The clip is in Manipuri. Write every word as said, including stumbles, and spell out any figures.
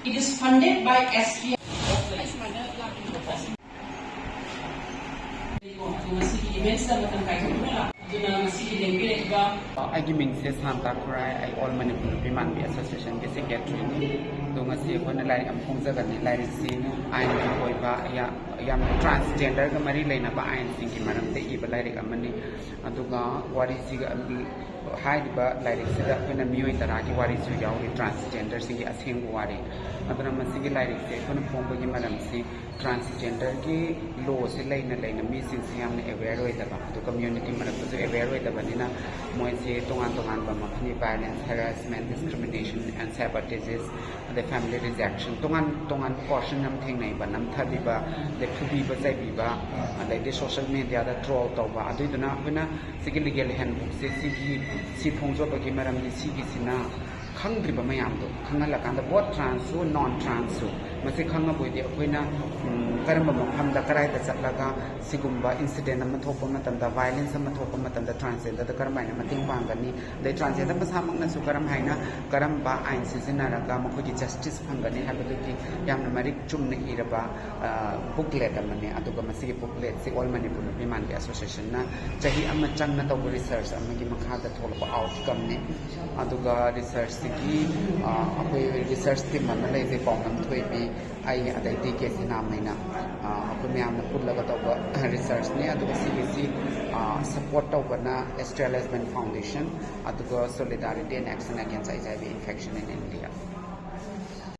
It is funded by S T I. ꯑꯗꯨ ꯉꯁꯤꯒꯤ events ꯇ ꯃꯇꯝ ꯀꯥꯏꯊꯣꯛꯇꯨꯅ ꯂꯥꯛ-, ꯑꯗꯨꯅ ꯉꯁꯤꯒꯤ ꯂꯦꯡꯕꯤꯔꯛꯏꯕ ꯑꯩꯒꯤ ꯃꯤꯡꯁꯦ ꯁꯥꯟꯇ ꯈꯨꯔꯥꯏ, ꯑꯩ All Manipur ꯅꯨꯄꯤ ꯃꯥꯟꯕꯤ Association ꯒꯤ secretary ꯅꯤ꯫ ꯑꯗꯣ ꯉꯁꯤ ꯑꯩꯈꯣꯏꯅ ꯂꯥꯏꯔꯤꯛ ꯑꯃ ꯐꯣꯡꯖꯒꯅꯤ꯫ ꯂꯥꯏꯔꯤꯛꯁꯤ ꯑꯥꯏꯟꯒꯤ ꯑꯣꯏꯕ ꯌꯥ-, ꯌꯥꯝꯅ transgender ꯒ ꯃꯔꯤ ꯂꯩꯅꯕ ꯑꯥꯏꯟꯁꯤꯡꯒꯤ ꯃꯔꯝꯗ ꯏꯕ ꯂꯥꯏꯔꯤꯛ ꯑꯃꯅꯤ꯫ ꯑꯗꯨꯒ ꯋꯥꯔꯤꯁꯤꯒ, ꯍꯥꯏꯔꯤꯕ ꯂꯥꯏꯔꯤꯛꯁꯤꯗ ꯑꯩꯈꯣꯏꯅ ꯃꯤꯑꯣꯏ ꯇꯔꯥꯒꯤ ꯋꯥꯔꯤꯁꯨ ꯌꯥꯎꯔꯤ, transgender ꯁꯤꯡꯒꯤ ꯑꯁꯦꯡꯕ ꯋꯥꯔꯤ꯫ ꯑꯗꯨꯅ ꯃꯁꯤꯒꯤ ꯂꯥꯏꯔꯤꯛꯁꯦ ꯑꯩꯈꯣꯏꯅ ꯐꯣꯡꯕꯒꯤ ꯃꯔꯝꯁꯤ transgender ꯒꯤ law ꯁꯦ ꯂꯩꯅ ꯂꯩꯅ ꯃꯤꯁꯤꯡꯁꯦ ꯌꯥꯝꯅ aware ꯑꯣꯏꯗꯕ, ꯑꯗꯨ community ꯃꯔꯛꯇꯁꯨ aware ꯑꯣꯏꯗꯕꯅꯤꯅ ꯃꯣꯏꯁꯦ ꯇꯣꯉꯥꯟ ꯇꯣꯉꯥꯟꯕ ꯃꯈꯜꯒꯤ violence, harassment, discrimination and sabotages, ꯑꯗꯩ family rejection, ꯇꯣꯉꯥꯟ ꯇꯣꯉꯥꯟꯕ caution ꯌꯥꯝ ꯊꯦꯡꯅꯩꯕ, ꯅꯝꯊꯕꯤꯕ, ꯑꯗꯩ ꯐꯨꯕꯤꯕ ꯆꯩꯕꯤꯕ, ꯑꯗꯩꯗꯤ social media ꯗ troll ꯇꯧꯕ꯫ ꯑꯗꯨꯏꯗꯨꯅ ꯑꯩꯈꯣꯏꯅ ꯁꯤꯒꯤ legal handbook ꯁꯦ, ꯁꯤꯒꯤ, ꯁꯤ ꯐꯣꯡꯖꯕꯒꯤ ꯃꯔꯝꯗꯤ ꯁꯤꯒꯤꯁꯤꯅ ꯈꯪꯗ꯭ꯔꯤꯕ ꯃꯌꯥꯝꯗꯣ ꯈꯪꯍꯜꯂꯀꯥꯟꯗ, both trans ꯁꯨ non trans ꯁꯨ, ꯃꯁꯤ ꯈꯪꯉꯕ ꯑꯣꯏꯗꯤ ꯑꯩꯈꯣꯏꯅ, ꯎꯝ, ꯀꯔꯝꯕ ꯃꯐꯝꯗ, ꯀꯗꯥꯏꯗ ꯆꯠꯂꯒ ꯁꯤꯒꯨꯝꯕ incident ꯑꯃ ꯊꯣꯛꯄ ꯃꯇꯝꯗ, violence ꯑꯃ ꯊꯣꯛꯄ ꯃꯇꯝꯗ transgender ꯗ ꯀꯔꯝꯍꯥꯏꯅ ꯃꯇꯦꯡ ꯄꯥꯡꯒꯅꯤ, ꯑꯗꯩ transgender ꯃꯁꯥꯃꯛꯅꯁꯨ ꯀꯔꯝ ꯍꯥꯏꯅ, ꯀꯔꯝꯕ ꯑꯥꯏꯟ ꯁꯤꯖꯤꯟꯅꯔꯒ ꯃꯈꯣꯏꯒꯤ justice ꯐꯪꯒꯅꯤ ꯍꯥꯏꯕꯗꯨꯒꯤ ꯌꯥꯝꯅ ꯃꯔꯤꯛ ꯆꯨꯝꯅ ꯏꯔꯕ, ꯑ, booklet ꯑꯃꯅꯤ꯫ ꯑꯗꯨꯒ ꯃꯁꯤꯒꯤ booklet ꯁꯤ All Manipur ꯅꯨꯄꯤ ꯃꯥꯟꯕꯤ Association ꯅ ꯆꯍꯤ ꯑꯃ ꯆꯪꯅ ꯇꯧꯕ research ꯑꯃꯒꯤ ꯃꯈꯥꯗ ꯊꯣꯛꯂꯛꯄ outcome ꯅꯤ꯫ ꯑꯗꯨꯒ research ꯁꯤꯒꯤ, ꯑ, ꯑꯩꯈꯣꯏ research team ꯑꯃ ꯂꯩꯖꯩ, ꯄꯥꯎꯅꯝ ꯊꯣꯏꯕꯤ, ꯑꯩ, ꯑꯗꯩꯗꯤ ꯀꯦ ꯁꯤꯅꯥꯃꯩꯅ, ꯑ, ꯑꯩꯈꯣꯏ ꯃꯌꯥꯝꯅ ꯄꯨꯜꯂꯒ ꯇꯧꯕ research ꯅꯤ꯫ ꯑꯗꯨꯒ ꯁꯤꯒꯤꯁꯤ, ꯑ, support ꯇꯧꯕꯅ Australian Foundation, ꯑꯗꯨꯒ Solidarity and Action Against H I V Infection in India꯫